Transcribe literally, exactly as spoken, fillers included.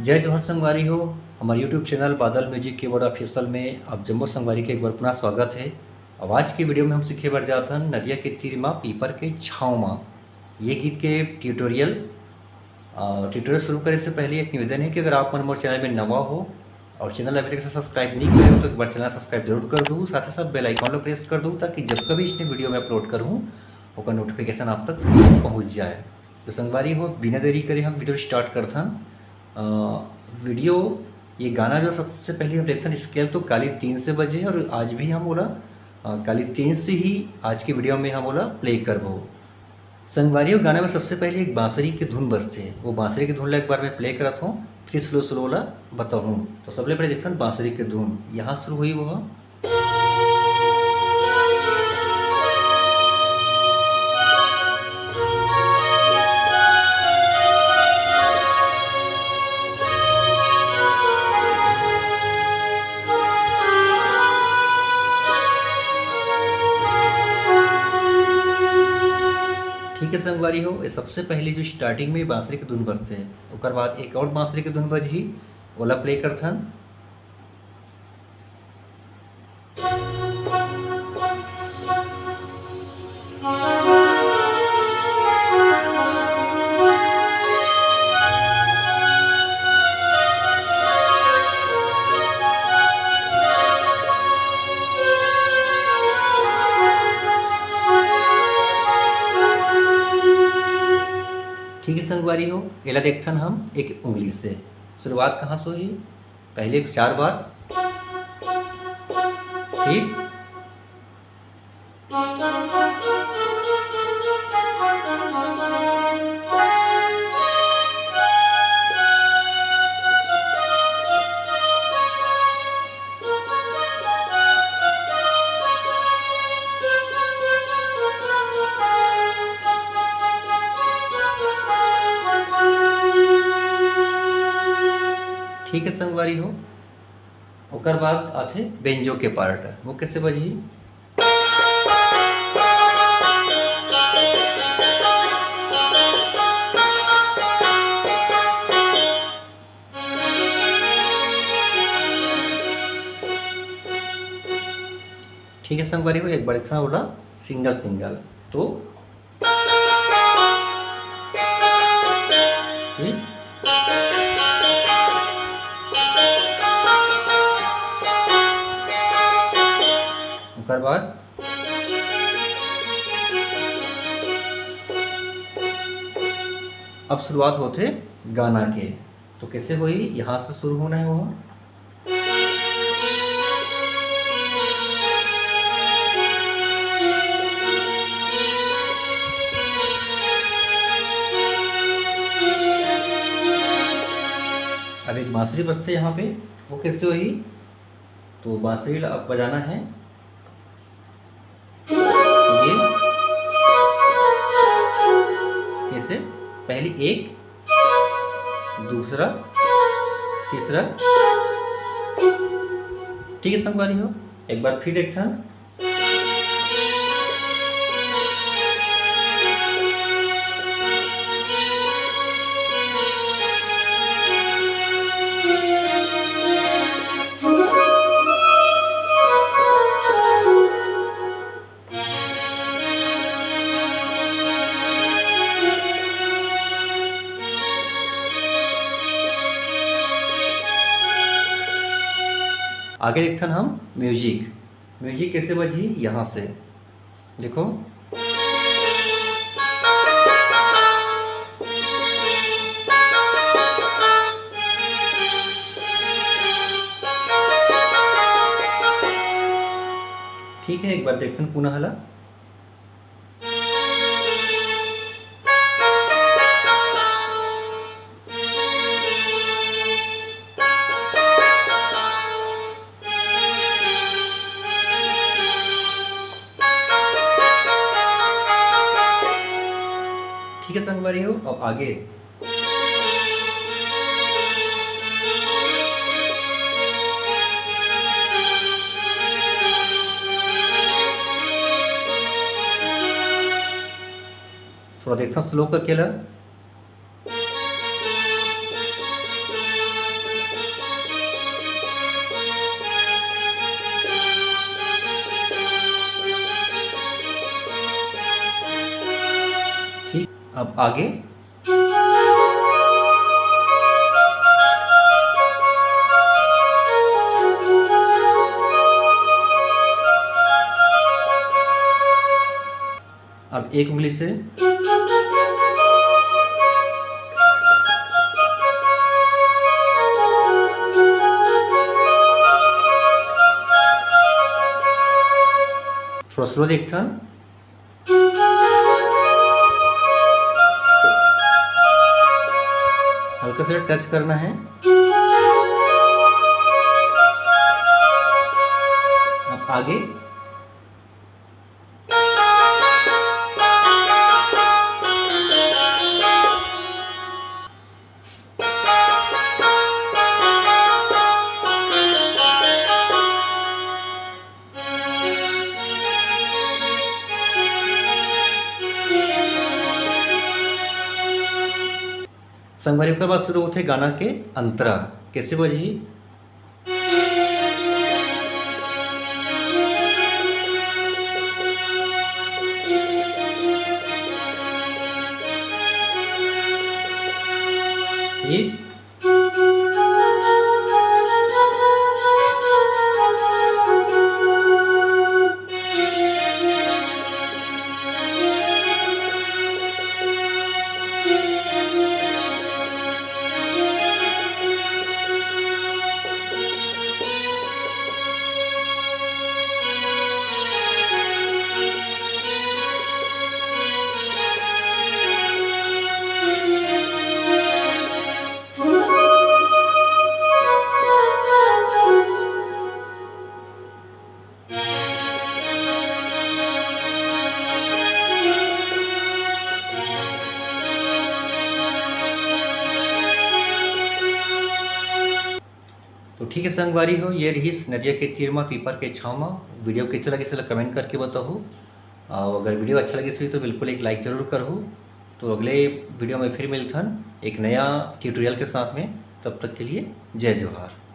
जय जोहार संगवारी हो, हमर YouTube चैनल बादल म्यूजिक कीबोर्ड ऑफिशियल में आप जम्मो संगवारी के एक बार पुनः स्वागत है। अब आज के वीडियो में हम सीखे बर जात हन नदिया के तीर मा पीपर के छाँव मा ये गीत के ट्यूटोरियल। अ, ट्यूटोरियल शुरू करे से पहले एक निवेदन है कि अगर आप मन मोर चैनल में नवा हो और चैनल अभी तक से सब्सक्राइब नहीं करे हो तो एक बार चैनल सब्सक्राइब जरूर कर दो, साथ ही साथ बेल आइकन ला प्रेस कर दो ताकि जब कभी इसने वीडियो में अपलोड करूँ ओकर नोटिफिकेशन आप तक पहुँच जाए। तो संगवारी हो, बिना देरी करे हम वीडियो स्टार्ट करथन। अ, वीडियो, ये गाना जो सबसे पहले हम देखथन स्केल तो काली तीन से बजे और आज भी हम ओला, अ, काली तीन से ही आज के वीडियो में हम ओला प्ले करबो। संगवारी हो, गाना में सबसे पहले एक बांसुरी के धुन बजथे, वो बांसुरी के धुन ला एक बार मैं प्ले करत हूँ, फिर स्लो स्लो ला बताहूँ। तो सबले पहले देखथन बांसुरी के धुन, यहाँ शुरू हुई वो। ठीक है संगवारी हो, ये सबसे पहले जो स्टार्टिंग में बांसुरी के धुन बजथे, ओकर बाद एक और बांसुरी के धुन बजही, ओला प्ले करथन। ठीक है संगवारी हो, एला देखथन हम एक उंगली से। शुरुआत कहाँ से होही? पहले चार बार, फिर ठीक है संगवारी हो, ओकर बाद आथे बेंजो के पार्ट, वो कैसे बजही? ठीक है संगवारी हो, एक बार इतना बोला सिंगल सिंगल। तो हम्म? ओकर बाद अब शुरुआत होथे गाना के। तो कैसे होही? यहाँ से शुरू होना है वो। अब एक बांसुरी बजथे यहाँ पे, वो कैसे होही? तो बांसुरी ला अब बजाना है। ये कैसे? पहली एक, दूसरा, तीसरा। ठीक है संगवारी हो, एक बार फिर देखथन। आगे देखथन हम म्यूजिक। म्यूजिक कैसे बजही? यहाँ से देखो। ठीक है, एक बार देखथन पुनः ला। ठीक है संगवारी हो, अब आगे। थोड़ा देखता हूँ स्लो करके ला। आगे। अब एक उंगली से। थोड़ा स्लो देखथन। हल्का सा टच करना है। अब आगे। संगवारी, ओकर बाद शुरू होथे गाना के अंतरा। कैसे बजही? ये तो ठीक है संगवारी हो, ये रहिस नदिया के तीर म पीपर के छाँव म। वीडियो कैसे लगिस, एला कमेंट करके बताहू। और अगर वीडियो अच्छा लगिस होही तो बिल्कुल एक लाइक जरूर करहू। तो अगले वीडियो में फिर मिलथन एक नया ट्यूटोरियल के साथ में। तब तक के लिए जय जोहार।